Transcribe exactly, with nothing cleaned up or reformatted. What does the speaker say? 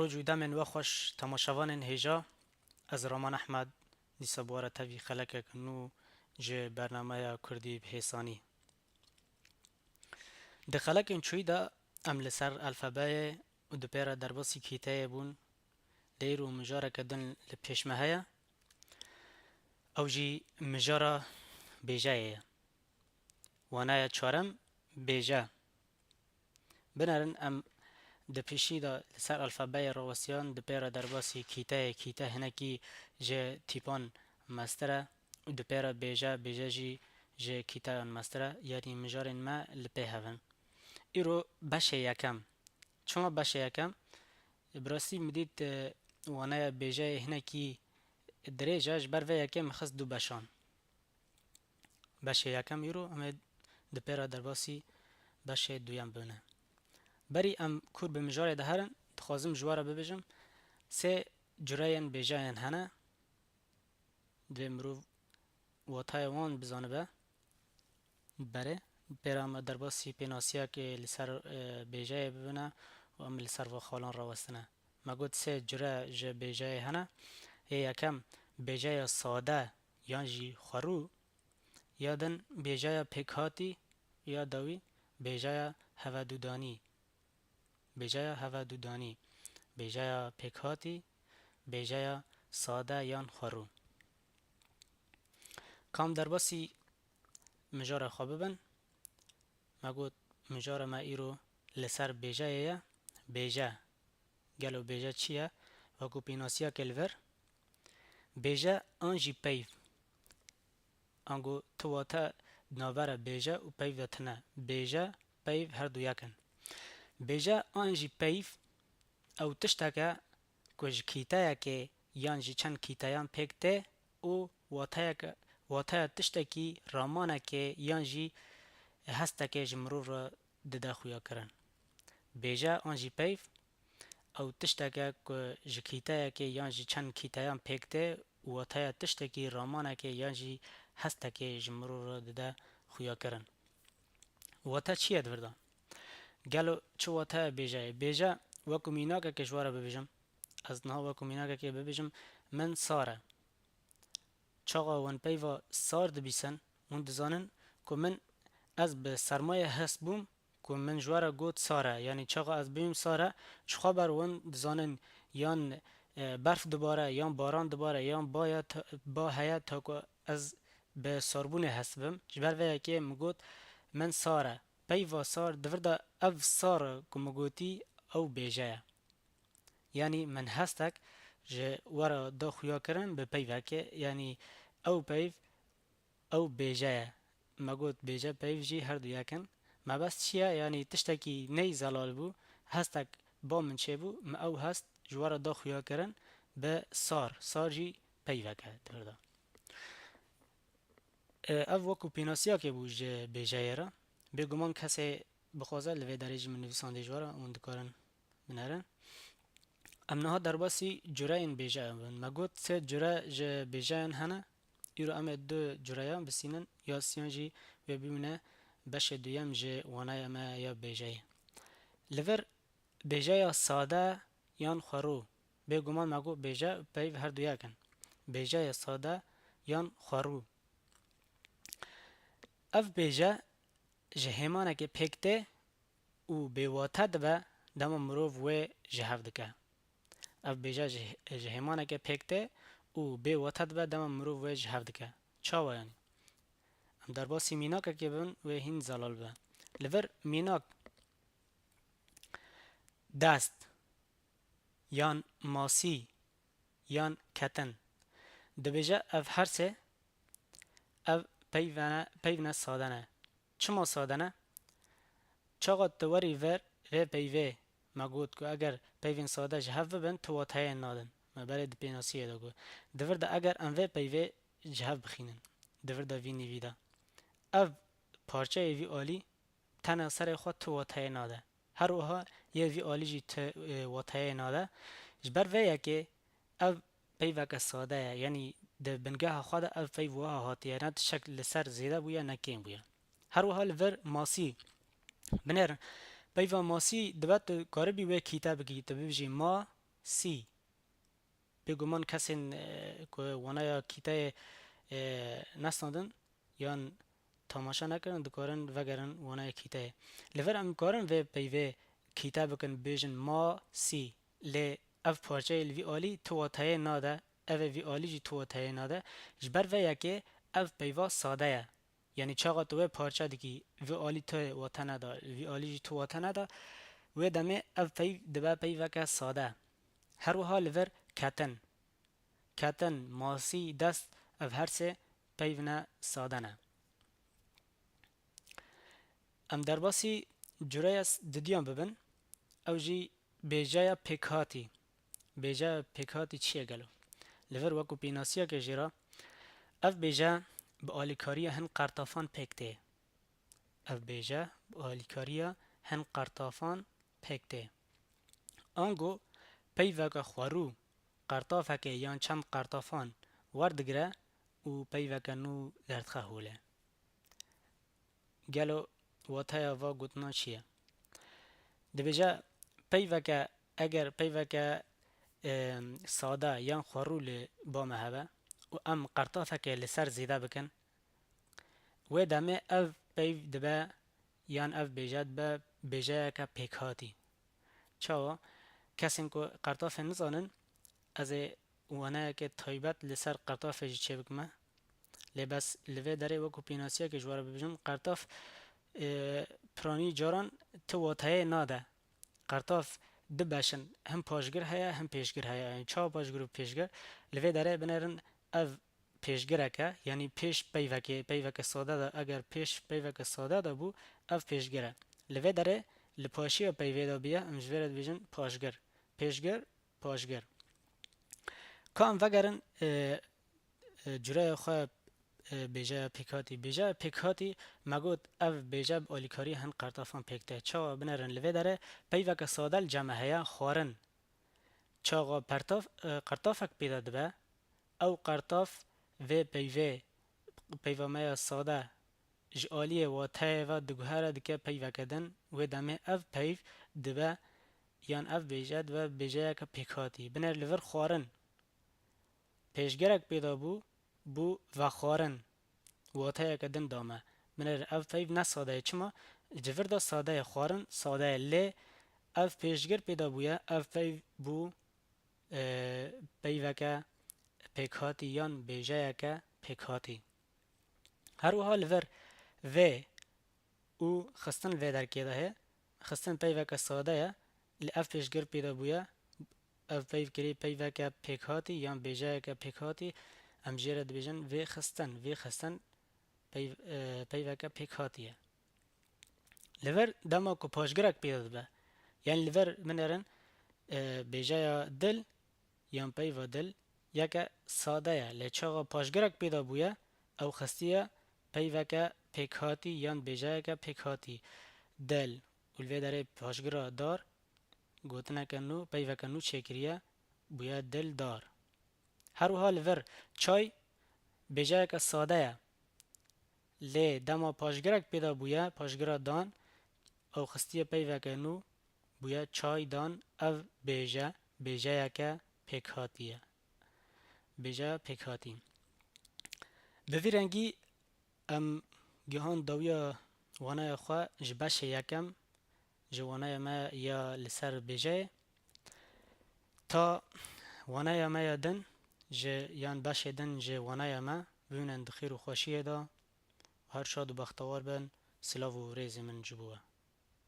Roj û demên we xweş temaşevanên hêja. Ez Raman Ehmed, dîsa bi we re tevî xelekek nû ji bernameya Kurdî bi hêsanî. Di xelekên çûyî de em li ser alfabeyê û di pê re derbasî kîteyê bûn. Lê îro mijareke din li pêş me heye. Ew jî mijara bêjeyê ye. Waneya çarem, bêje. Binerin em di pêşî de li ser alfabeyê rawestiyan, di pê re derbasî kîteyê, kîte hinekî ji tîpan mestir e û di pê re bêje, bêje jî ji kîteyan mestir e, yanî mijarên me li pê hev in. Îro beşê yekem. Çima beşê yekem? Bi rastî min dît, e, waneya bêjeyê hinekî dirêj e, ji ber vê yekê min xist du beşan. Beşê yekem îro em ê di pê re derbasî beşê duyem bibine. Berî em kûr bi mijarê de herin, dixwazim ji we re bibêjim, sê cureyên bêjeyên hene, divê mirov watayê wan bizanibe. Berê, pê re em derbasî pênasiyekê li ser, e, bêjeyê bibine û em li ser va xalan rawestine. Me got sê cure ji bêjeyê hene. Yê yekem bêjeya sade yan jî xwerû, ya din bêjeya pêkhatî, ya dawî bêjeya hevedudanî. Bêjeya hevedudanî, bêjeya pêkhatî, bêjeya sade yan xwerû. Kam derbasî mijara xwe bibin? Me got, mijara me îro li ser bêjeyê ye. Bêje. Gelo bêje çi ye? Wekû pênasiyeke li vir. Bêje an jî peyv. Ango tu wate di navbera bêje û peyv de tune. Bêje, peyv her du yek in. Bêje an jî peyv ew tiştek e ku ji kîteyekê yan jî çend kîteyan pêk tê û wateyeke, wateya tiştekî, ramanekê yan jî hestekê ji mirov re dide xuyakirin. Bêje an jî peyv, ew tiştek e ku ji kîteyekê yan jî çend kîteyan pêk tê û wateya tiştekî, ramanekê yan jî hestekê ji mirov re dide xuyakirin. Wate çi ye di vir de? Gelo çi wate ye bêjeyê? Bêje, wekû mînakekê ji we re bibêjim. Ez niha wekû mînakekê bibêjim, min sar e. Çaxa wan peyva sar dibîsin, wan dizanin ku min, ez bi sermayê hest bûm ku min ji we re got sar e. Yanî çaxa ez bibîm sar e, ji xwe ber wan dizanin yan, e, berf dibare, yan baran dibare, yan ba ye ta-, ba heye ta ku ez bi sarbûnê hest bim. Ji ber vê yekê min got, min sar e. Peyva sar, di vir de ev sar ku min gotî, ew bêje ye. Yanî min hestek ji we re da xuya kirin bi peyvekê, yanî ew peyv, ew bêje ye. Me got bêje peyv jî her du yek in. Mebest çi ye? Yanî tiştekî ney zelal bû, hestek ba min çêbû, min ew hest ji we re da xuya kirin bi sar. Sar jî peyvek e di vir de. E, ev wekû pênasiyakê bû ji bêjeyê re. Bêguman kesê bixwaze li vê derê jî min nivîsandê ji we re, hûn dikarin binêrin. Em niha derbasî cureyên bêje bin. Me got sê cure ji bêjeyan hene. Îro em ê du cureyan bisînin, ya siyan jî wê bimîne beşê duyem ji wanaya me ya bêjeyê. Li vir bêjeya sade yan xwerû. Bêguman me got bêje û peyv her du yek in. Bêjeya sade yan xwerû. Ev bêje ji hêmanekê pêk tê û bêwate dibe dema mirov wê ji hev dike. Ev bêje ji, ji hêmanekê pêk tê û bêwate dibe dema mirov wê ji hev dike. Çawa yanî? Em derbasî mînakekê bibin, wê hîn zelal be. Li vir mînak dest, yan masî, yan ketin. Dibêje ev her sê, ev peyvene, peyvne sade ne. Çima sade ne? Çaxa tu werî ver vê peyvê, me got ku eger peyvên sade ji hev bibin, tu wateyê nadin. Me berê di pênasiyê de got. Di vir de eger em vê peyvê ji hev bixînin, di vir de vî nîvî de, ev parçeyê vî alî tena serê xwe tu wateyê nade. Her wiha yê vî alî jî tu, e, wateyê nade. Ji ber vê yekê ev peyveke sade ye. Yanî di bingeha xwe de ev peyv wiha hatiye. Ne tiştek li ser zêde bûye, ne kêm bûye. Her wiha li vir masî. Binêrin, peyva masî dibe tu karibî wê kîte bikî. Tu bibêjî ma, see. Bêguman kesên, e, ku wanaya kîteyê, e, nesandin yan temaşe nekirin, dikarin vegerin wanaya kîteyê. Li vir em karin vê peyvê kîte bikin, bêjin ma see. Lê ev parçeyê li vî alî tu wateyê nade, ev ê vî alî jî tu wateyê nade. Ji ber vê yekê ev peyva sade ye. Yanî çaxa tu wê parçe dikî, vî alî tu wate neda, vî alî jî tu wate neda, wê demê ev peyv dibe peyveke sade. Her wiha li vir ketin. Ketin, masî, dest, ev her sê peyvine sade ne. Em derbasî cureya s-, didiyan bibin, ew jî bêjeya pêkhatî. Bêjeya pêkhatî çi ye gelo? Li vir wekû pênasiyeke jê re, ev bêje bi alîkariya hin qertafan pêk tê. Ev bêje bi alîkariya hin qertafan pêk tê. Ango peyveke xwerû, qertafekê yan çend qertafan werdigire û peyveke nû derdixe holê. Gelo wateya va gotina çi ye? Dibêje peyveke, eger peyveke, e, sade yan xwerû li ba me hebe û em qertafekê li ser zêde bikin, wê demê ev peyv dibe yan ev bêje dibe bêjeyeke pêkhatî. Çawa? Kesên ku qertafê nizanin, ez ê waneyeke taybet li ser qertafê jî çêbikime. Lê bes li vê derê wekû pênasiyekê ji we re bibêjim, qertaf, e, piranî caran ti wateyê nade. Qertaf du beş in, him paşgir heye, him pêşgir heye. Yanî çawa paşgir û pêşgir? Li vê derê binêrin ev pêşgirek e, yanî pêş peyvekê, peyveke sade de, eger pêş peyveke sade de bû, ev pêşgir e. Li vê derê li paşiya peyvê de bûye, em ji vê re dibêjin paşgir. Pêşgir, paşgir. Ka em vegerin, e, e, cureya xwe, e, bêjeya pêkhatî. Bêjeya pêkhatî, me got, ev bêje bi alîkariya hin qertafan pêk tê. Çawa? Binêrin li vê derê peyveke sade li cem me heye, xwarin. Çaxa pertaf-, e, qertafek pêda dibe, ew qertaf vê peyvê, peyva me ya sade, ji aliyê wateyê ve diguhere dike peyveke din, wê demê ev peyv dibe, yan ev bêje dibe bêjeyeke pêkhatî. Binêr li vir xwarin. Pêşgirek pêda bû, bû vexwarin. Wateyeke din da me. Binêr ev peyv ne sade ye. Çima? Ji vir de sade ye. Xwarin sade ye. Lê ev pêşgir pêda bûye. Ev peyv bû, e, peyveke pêkhatî yan bêjeyeke pêkhatî. Her wiha li vir vê û xistin vê derkê de heye. Xistin peyveke sade ye. Li ev pêşgir pêda bûye. Ev peyv kirî peyveke pêkhatî yan bêjeyeke pêkhatî. Em jê re dibêjin vê xistin. Vê xistin peyv-, e, peyveke pêkhatî ye. Li vir dema ku paşgirek pêda dibe, yanî li vir binêrin, e, bêjeya dil yan peyva dil yeke sade ye. Lê çaxa paşgirek pêda bûye, ew xistiye peyveke pêkhatî yan bêjeyeke pêkhatî. Dil û li vê derê paşgira dar, gotineke nû, peyveke nû çêkiriye, bûye dildar. Her wiha li vir çay bêjeyeke sade ye. Lê dema paşgirek pêda bûye, paşgira dan, ew xistiye peyveke nû, bûye çaydan. Ev bêje, bêjeyeke pêkhatî ye. Bêje pêkhatî. Bi vî rengî em gihan dawiya wanaya xwe ji beşê yekem, ji wanaya me ya li ser bêjeyê. Ta wanaya me ya din ji, yan beşê din ji wanaya me bimînin di xêr û xweşiyê de. Her şad û bextewar bin. Silav û rêzê min ji bo we.